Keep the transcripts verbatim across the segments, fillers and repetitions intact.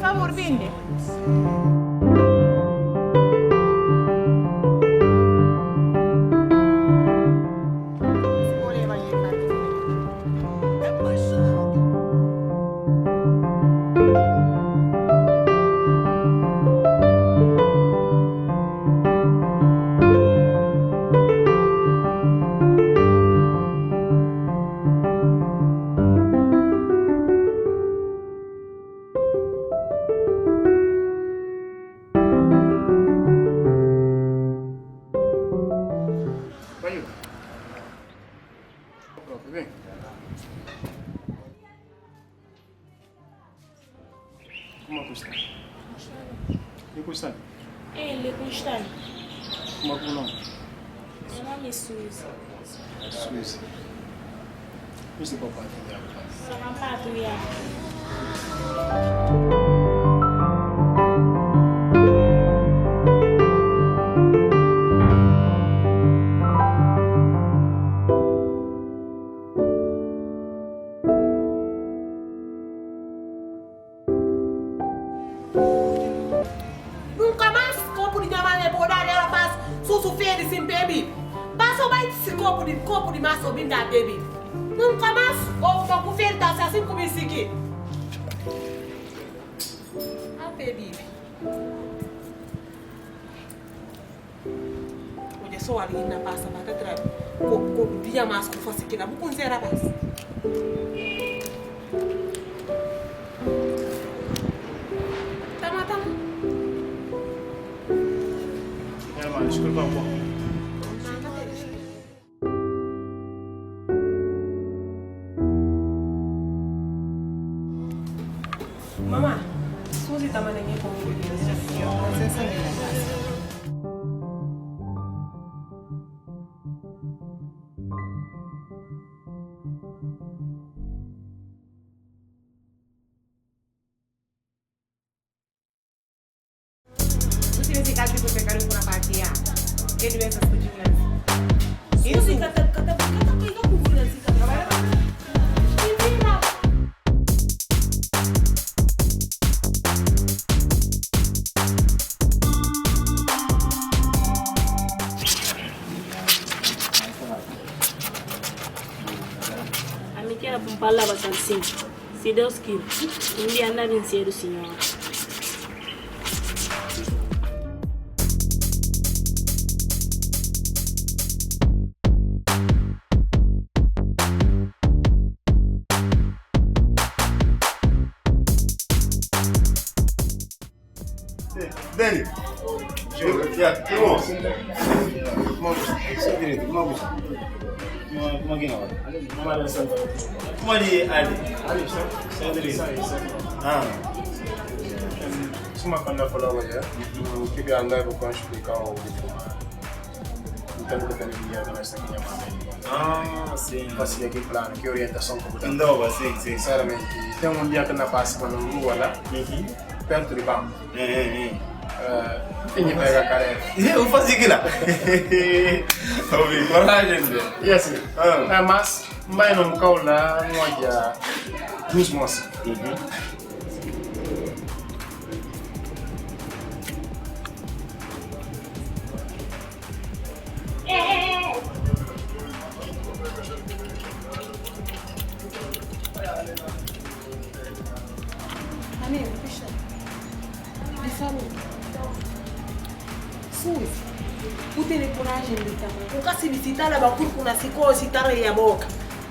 Favor, bende. Bayu. Próprio, bem. Kuma ku sta? Li ku sta? Eh, li ku sta. Kuma ku nome? Meu nome é Suzy. Suzy. Misti papá tem ya. Só não pato ya. Nunka mas kopu di nyama me boda de rapaz, susu feri sin bebi. Paso bai si kopu di, kopu di mas o bin da bebi. Nunka mas o ma ku feri ta sa sin ku mi siki. A bebi. Oja so algin na pasa ba ta trabi. Ko, ko dia mas ku fasi kila, bu kunsera bas. Tama, tama. Ya, ma, deskulpa un poku. Mama, Suzy ta manda mi pa un kuida. Suzy ka ta papia, ka ta papia. Ke duensa Suzy ka ta, ka ta, ka ta pega ku duensa ka ta. Ami kere pa mi fala ba salsin. Si Deus kiri, un dia N na bin sedu, Siñor. Dani. Ya, primo. Kuma, kuma, kuma, kuma ki na wala? Kuma di Ali. Ali, sir. Sir, Ali. Sir, sir. Ah. Suma kanda fala wala ya? Kibi anda ko kon explika o. Nton, ku tene dia ku na sta ki nyama. Ah, sin. Fasi ki planu, ki orientasaun ku tene. Ndoba, sin, sin. Sinseramenti, ten un dia ku na pasa ku na rua la. Uhum. Pertu di banku. Eh, eh, eh. Eh, tene pega kareta. Eh, o fasi kila. Obi, korajen de. Yes. Ah. Eh, mas, mai no kau la, no ja. Dus mos. Uhum. Amigu, puxa. Di salu. Suzy, bu tene korajen di tama. Ku kasi di sita la ba kurku na siko sita la ya boka.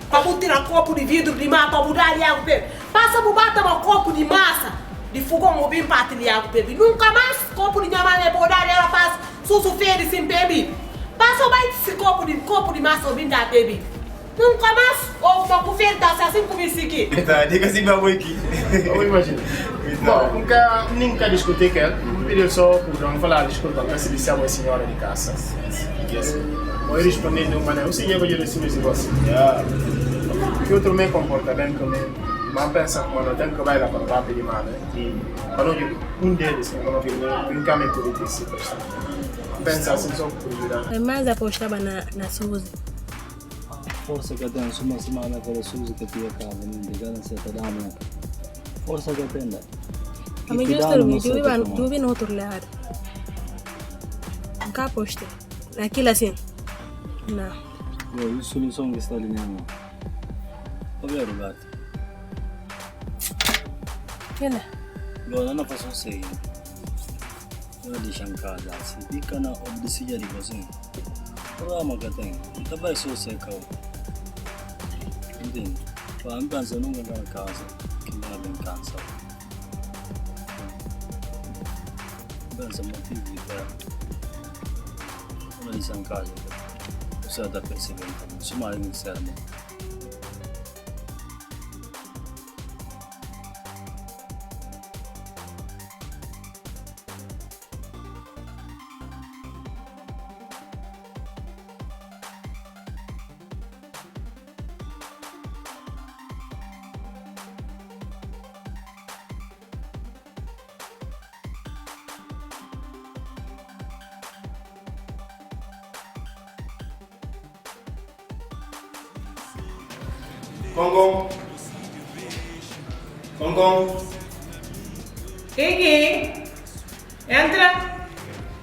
Pa bu tira kopu di vidru di ma pa bu da di agu bebi. Pasa bu ba tama kopu di masa di fugon, bu bin pati di agu bebi. Nunka mas kopu di nyama me boda di rapaz. Susu feri sin bebi. Paso bai si kopu di, kopu di masa o bin da bebi. Nunka mas o ma ku feri ta sa sin ku mi siki. Ita, di kasi ba boiki. O imajina. Ita. Bon, nunka, nunka diskuti kel. Pidi so purdon, fala deskulpa, kasi di sa bo siñora di kasa. Yes. O risponde de un manera, o siñor ko jere simi si bos. Ya. Ki otro me komporta ben ku mi, ma pensa kuma no ten ku bai la pa ba pidi mane. Para no un deles, no, no, no, nunka me pudi disi. Pensa sin so pudi da. Mas aposta ba na, na Suzy. Forsa ka ten, suma, suma na kala Suzy ka tia ka, ni de galan se ta dama. Forsa ka ten da. Ami justu mi jubi ban jubi no tur lead. Ka poste. Akila sin. Na. Yo, isu ni son ke sta linya mo. Obe rugat. Kena. Yo, na na paso sei. Yo di shan kaza. Si bika na obdisi jadi paso. Ora ma ka ten. Ita bai so se kau. Indi. Pa ampan sa nunga ka kaza. Kina ben kansa. Pensa motivu di ka. Una di san kazu. Usa da persebi. Suma di mi sermo. Kongkong. Kongkong. Kiki. Entra.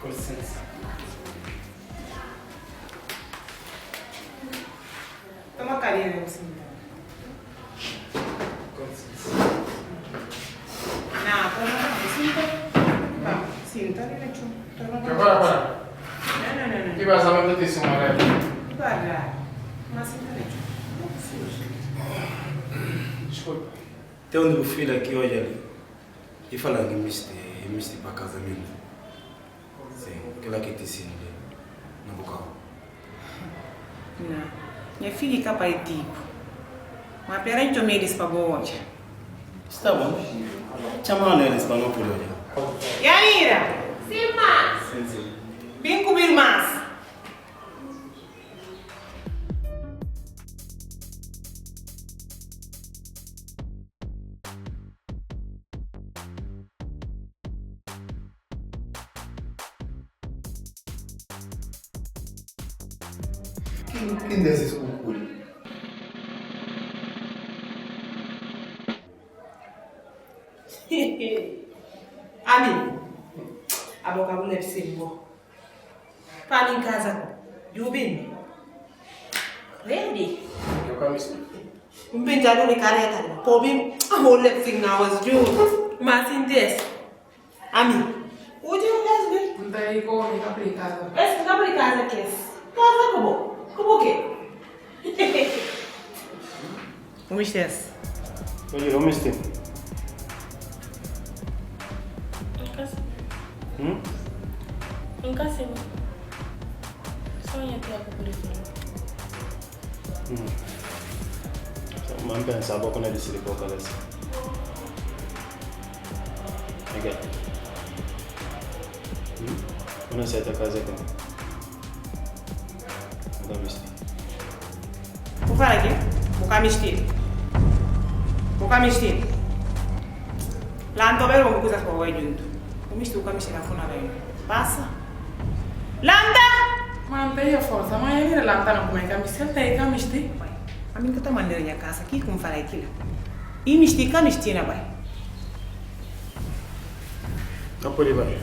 Com licença. Toma kadeira, eu sinta. Na, toma, sinta. Ba, sinta ali na chun. Toma. Ke para, para? Não, não, não, não. Ke para, sabe, te suma, né? Para. Mas sinta ali na chun. Desculpa. Te undi bu fila ki oja li, i fala ki misti, i misti pa kazamentu. Sin, kila ki ti sin li na bu kau. Na, nha fiju i kapa e tipu. Ma pera i toma elis pa bo oja. Sta bon. Chama na elis pa no pudi oja. Yanira! Sin, ma! Sin, sin. Bin ku bin mas. Kin, kin desis kukuli? Ami, abo ka bu lep sin bo. Pamin kaza ko. Jubin. Ready. Ke ka misti? Un bin jadu ni kareta. Pobin, amo lep sin na was ju. Masin des. Ami. Uje un das bin. Nta iko ni ka pri kaza. Es ka pri kaza kes. Kaza kubo. Kubo ke. Umistes. Oye, lo misti. Nunka si. Hmm? Nunka si. Sonya te aku puri fino. Hmm. So, man pensa bo kona disiri bo kabesa. Oke. Hmm? Una seta kaza ko. Nunka misti. Bo fala ke? Bo ka misti. Bo ka misti. Lanta, bel bo kusa ko wai juntu. Bo misti, bo ka misti na funa bai. Pasa. Lanta! Manta ya forsa, ma ya ni lanta na kuma ka misti, ta ka misti. Ami ka ta manda nya kasa, ki kum fala kila. I misti, ka misti na bai. Ka pudi bai.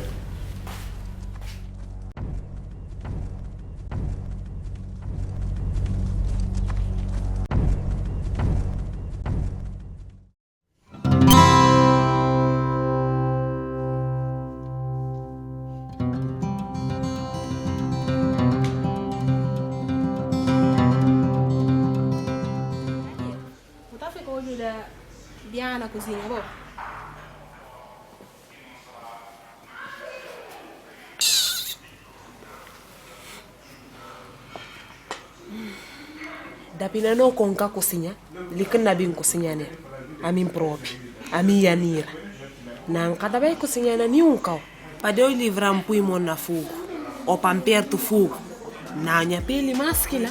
Bo ta fika obi da biana kusiña bo. Dapina no konka kusiña, likin na bin kusiña ne, amin propi, amin yanira. Nan ka dabai kusiña na niun kau. Pa Deus livra-m pui mon na fugu, o pa-m pertu fugu, na nya peli mas kila.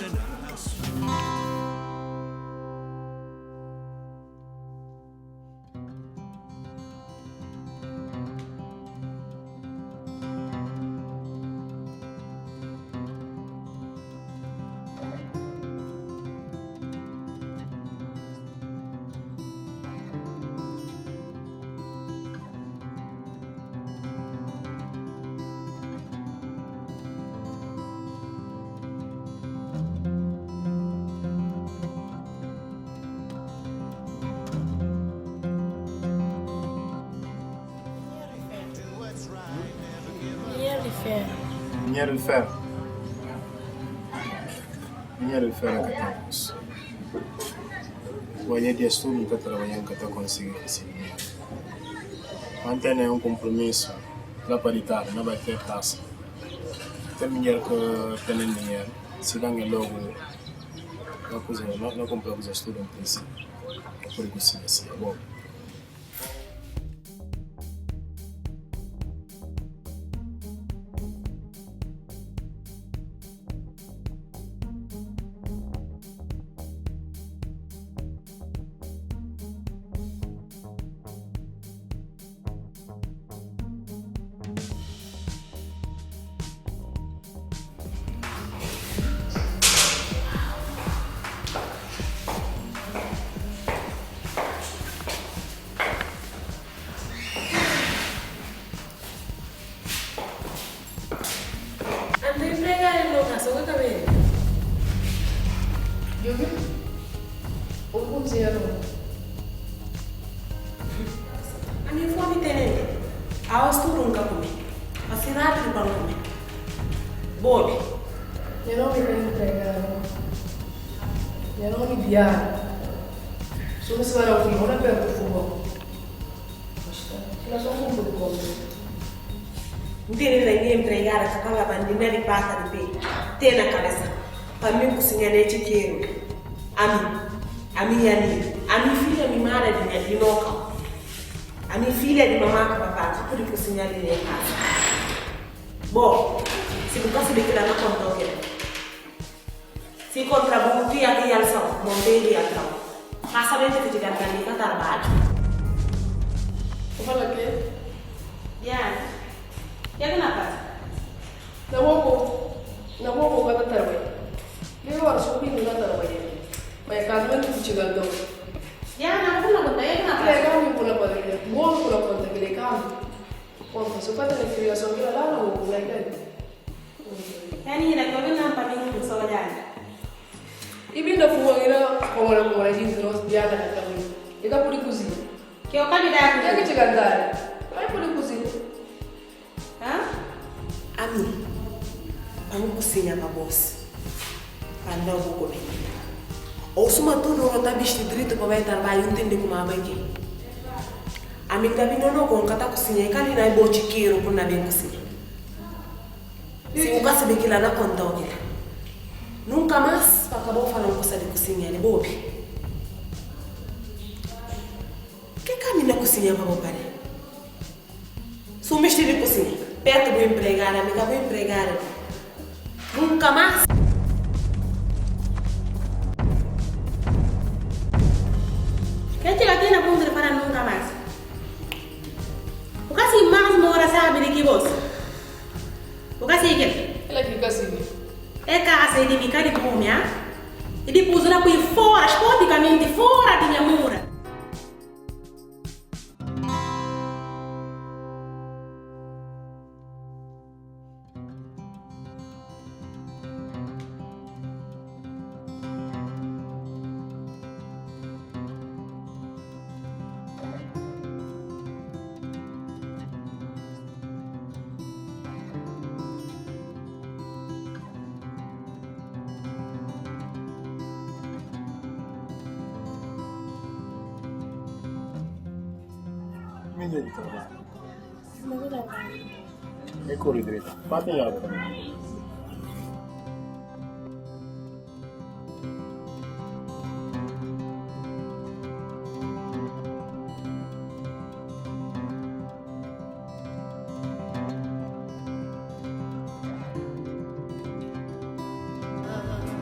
Dinheru di fera. Dinheru di fera ka ten kusa. Oja dia studu, N ka trabadja, N ka ta konsigi risibi dinheru. N tene un kompromisu la pa ditadu, na bai ter tasa. Te mudjer ka tene dinheru, si dan e logu na kusa, na, na kumpra kusa studu, N prisiza. Ka pudi kusa si abo. Anda empregada no kasa, o ka bele? Yo mi? O kunsiga no? Ami fo mi tenente. Aos tudu un ka kume. Asi ratu di ban kume. Bobi. Nha nomi ka empregada. Nha nomi Diana. Suma si ba na fui, ona pertu fugo. N tene na nha empregada ka paga bandi na di pata di pe te na kabesa. Pa mi kusiña ne tikeru. Ami, ami yani, ami filha mimada di, di no kau. Ami filha di mamá ka papá, ka pudi kusiña di ne kasa. Bo, si bu ka sibi kila, na konta o kila. Si kontra bu tia ki yalsau, mon beli yalsau. Pasa bente ki jigan kali ka tarbaju. Ko fala ke? Ya. Ya kena pasa? Na bobo, na bobo ka ta tarbaju. Ni ora subi ni na tarbaju. Mai ka men ku jigan do. Ya, na kula kula, ya kena pasa? Kila ka mi kula kula, mo kula kula, kila ka mi. Konta, so ka ta ni kriason kila la na bobo, ya kila. Yani ina ko bin nan pa bin ku so jani. I bin na fuwa ina komora komora jinti nos biada na kami. I ka pudi kusiña. Ke o ka bida ku. Ke ke chika ndare. Ai pudi kusiña. Ha? Ami. Ami kusiña pa bos. Pa nda bu kome. O suma tu no ta bisti dritu pa bai tarbaju, ntende kuma bai ke. Ami ka bin no no kon kata kusiña, i ka ni na bo chikero kun na ben kusiña. Si u ka sibi kila na konta o kila. Nunka mas pa ka bo fala un kusa di kusiña ni bobi. Ke ka mi na kusiña pa bo pare? Su misti di kusiña. Pertu bu empregada, mi ka bu empregada. Nunka mas. Ke chega ki na puntu di fala nunka mas. U ka si mas mora sabi di ki bos. U ka si kel. Ela ki ka si. E ka si di mi ka di bumi, a? I di puzu na kui fora, sportikamenti fora di nha mura. Minha guitarra. E kori dreta. Pati ya.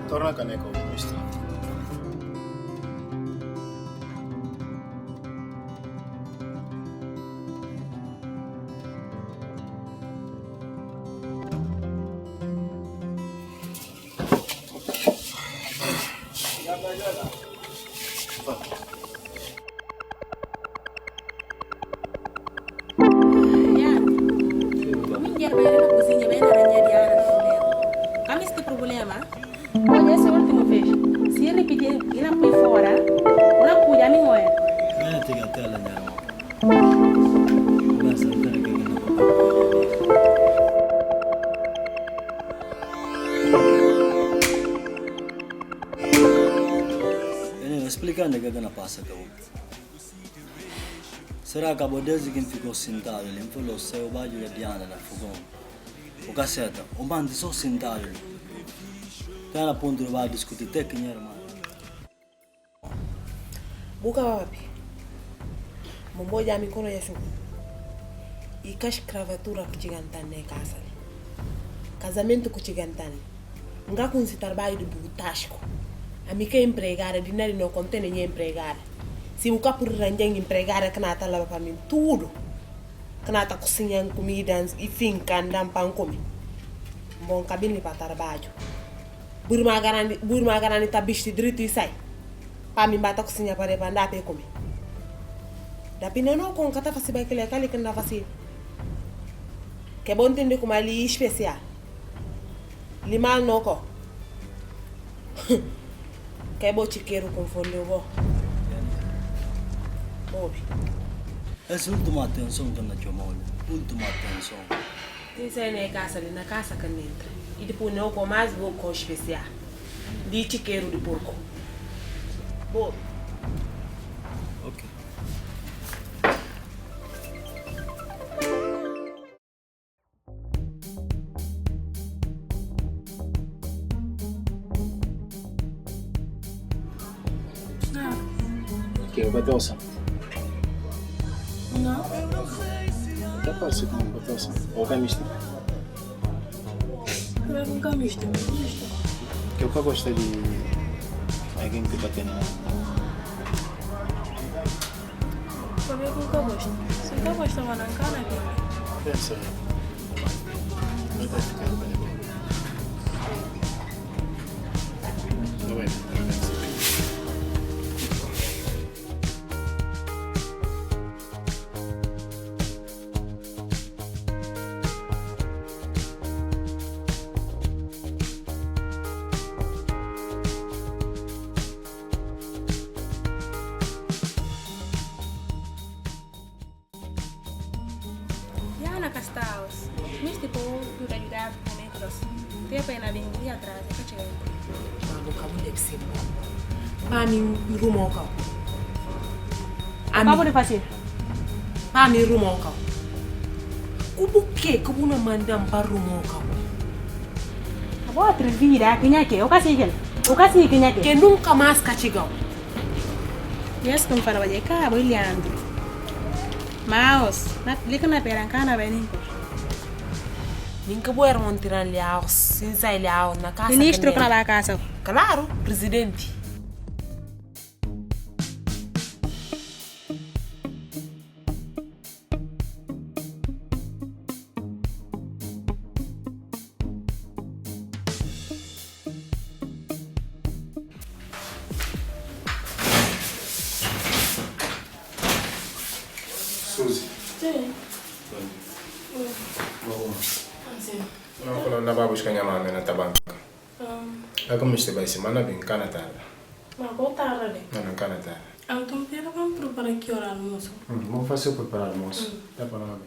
Torna kaneka, mister. Ya. Minha bai na kusiña, bai na ranja dia na problema. Ka misti problema. Oja, ese ultimu vez, si ripiti, i na pui fora, u na kuida mi oja. Bai na tiga tela, nha irmon. Bai na santa na keke na papá. Splika-mi ke ke na pasa ku bo. Sera ke bo, dezdi ke N fika sintadu li, N fala bo, sai bo ba juda dianka na fogon, bo ka seta, o manti so sintadu li. Ka na pontu di ba diskuti te ki nyerman. Buka papi. Mambo ja mi kono ya sin. I ka skravatura ku ciga ntan ne kasa li. Kazamentu ku ciga ntan li. N ka kunsi tarbaju di bugu tasku. Ami ka empregada, dina di no kontene nya empregada. Si bu ka pudi ranja empregada ke na ta laba pa mi tudu, ke na ta kusiña kumida i finka dan pa N kumi. Bon, N ka bini pa tarbaju. Buri ma garandi, buri ma garandi ta bisti dritu i sai. Pa mi ba ta kusiña pa de pa N da pe kumi. Da pina no kon ka ta fasi ba kile kali ke N da fasi. Ke bon tindi kuma li spesial. Li mal no ko. Ke bo cikeru konfondi bo. Bobi. Es ultimu atenson ke N na txoma-u. Ultimu atenson. Tin sai ne kasa li, na kasa ke N entra. I dipus no ko mas bo ko spesial. Di cikeru di porku. Bobi. Ok. Ke o ba tosa? No. Ke parsi komu ba tosa? O ka misti? Ke o ka misti, misti. Ke o ka gosta di algin ke ba tene? Pabia ku ka gosta. Si ka gosta, ma nan kana ke. Pensa. Ya na kasta aos. Misti po juda juda na me kros. Te pa na bin dia atrás ka chega. Mabo kabu lepse. Pa mi rumo kau. Ami. Kabu de fasil. Pa mi rumo kau. Kubu ke kubu na mandam pa rumo kau. Abo atrevida, kinya ke, o kasi kel. O kasi kinya ke. Ke nunka mas ka chega. Yes, kum fala baje ka, abo Leandro. Maos, na lika na peran kana beni. Ninka bo era montiran liaos, sinsa liaos na kasa. Ministru kene. Kala kasa. Klaru, prezidenti. Suzy. Sin. Bon dia. Bon. Bon. Sin. Na kula na ba buska nya mame na tabanka. Um. Aku misti bai simana bin kana tarda. Ma ko tarda de. Na, na kana tarda. Anton pera ban prepara ki ora almosu. Hmm, mo fasi prepara almosu. Hmm. Da pa na mame.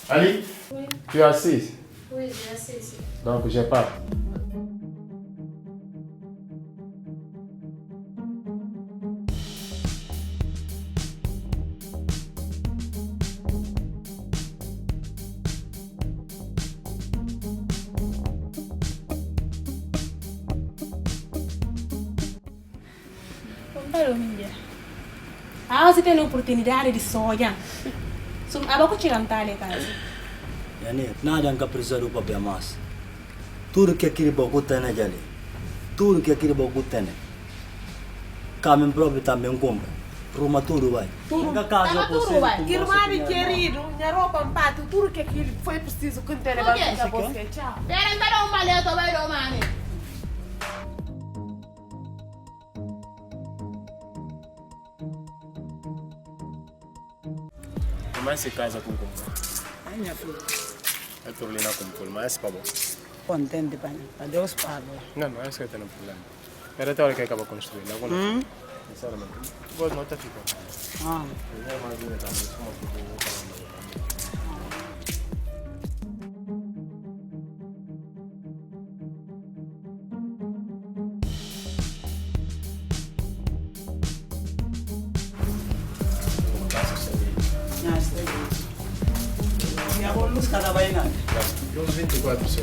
Ali, oui. Tu es assis? Oui, je suis assis ici. Donc, je pars. Aos i tene oportunidade di soja. Sum abo ku chega ntale kazi. Yani, nada N ka presiza di papia mas. Tudu ke kiri bo ku tene jali. Tudu ke kiri bo ku tene. Kamin propi tambi N kumpra. Ruma tudu bai. Tudu. N ka kaza ku tudu bai. Irmani keridu, nya ropa mpatu, tudu ke kiri foi presizu ku tene ba. Pera nta da un maleto bai do mane. Mas si kaza ku kumpra. Ai, nya filho. E tur li na kumpul, mas pa bo. Kontente pa nya. Pa Deus pa bo. Não, não, acho que tem um problema. Era tal que acaba construir, não. Hmm? Sinceramente. Boas notas ficou. Ah. Cada vaina. Dos vinte e quatro só.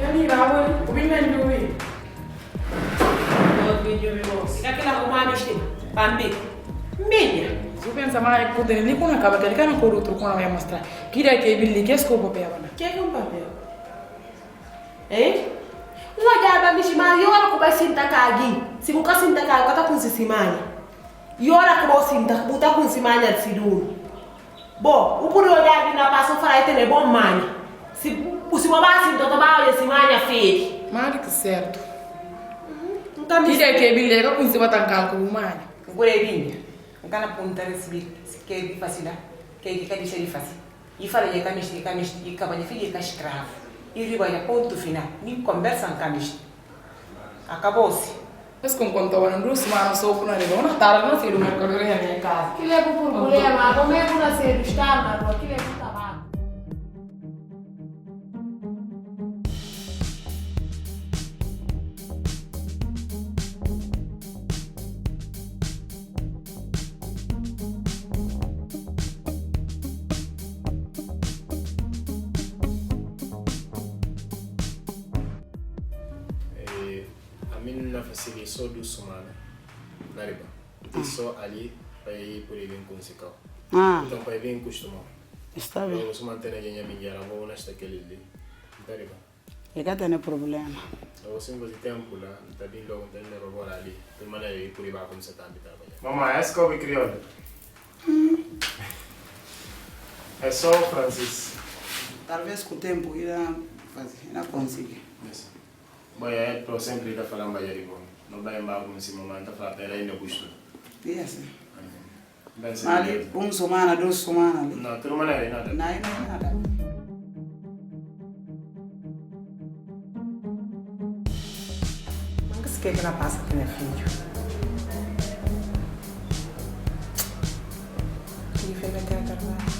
Yoni, Raul, ubin nan duwi. Ika kila ku mami stin, pambi. Minya. Su pensa ma e kuda ni kuna kaba kali kana koru tru kuna ya mostra. Kida ke billi ke skopo pe abana. Ke kun papel? Eh? Nga jaba misi ma yora ku bai sinta kagi. Si bu ka sinta kagi, ka ta kunsi si manya. Yora ku bo sinta, bu ta kunsi manya si duru. Bo, u pudi oja di na paso fara i tene bo manya. Si, si bo ba sinta, ta ba oja si manya feri. Mari ki sertu. Kida ke bile ka kunsi batan kal ku manya. Gure binya. N ka na punta resibi, ke di fasi da, ke di ka di fasi. I fala, i ka misti, i ka misti, i ka banya fiji, i ka skravu. I riba ya pontu final, ni konbersa n ka misti. Akabou si. Es kon konta wana dus manu so kuna riba, una tarde na sedu merkadori ya mi kasa. Kile bu problema, bo me kuna sedu sta na rua, kile bu tabaku. Eh, ami na fasi so dus sumana na riba. Ti so ali pa i pudi bin kunsi kau. Ah. Nton pa i bin kustuma. Sta bin. Logu suma tene ya mi yara bo na sta keli li. Na riba. E ka tene problema. Logu sin kusi tempu la, ta bin logu tene robo la li. Di manera i pudi ba kumsa tambi trabadja. Mama, es kobi kriolu? Mm. E so Francis. Talvez ku tempu i na fazi, i na konsigi. Yes. Bo ya, e pro sempre ta fala mba ya di bo. No bai mba kunsi mama, ta fala pera i na gustu. Yes. Amen. Mali, un sumana, dus sumana li. No, tudu manera, nada. Nada, nada. Manga sike ke na pasa ku nha fidju. Ki fia na teatru la.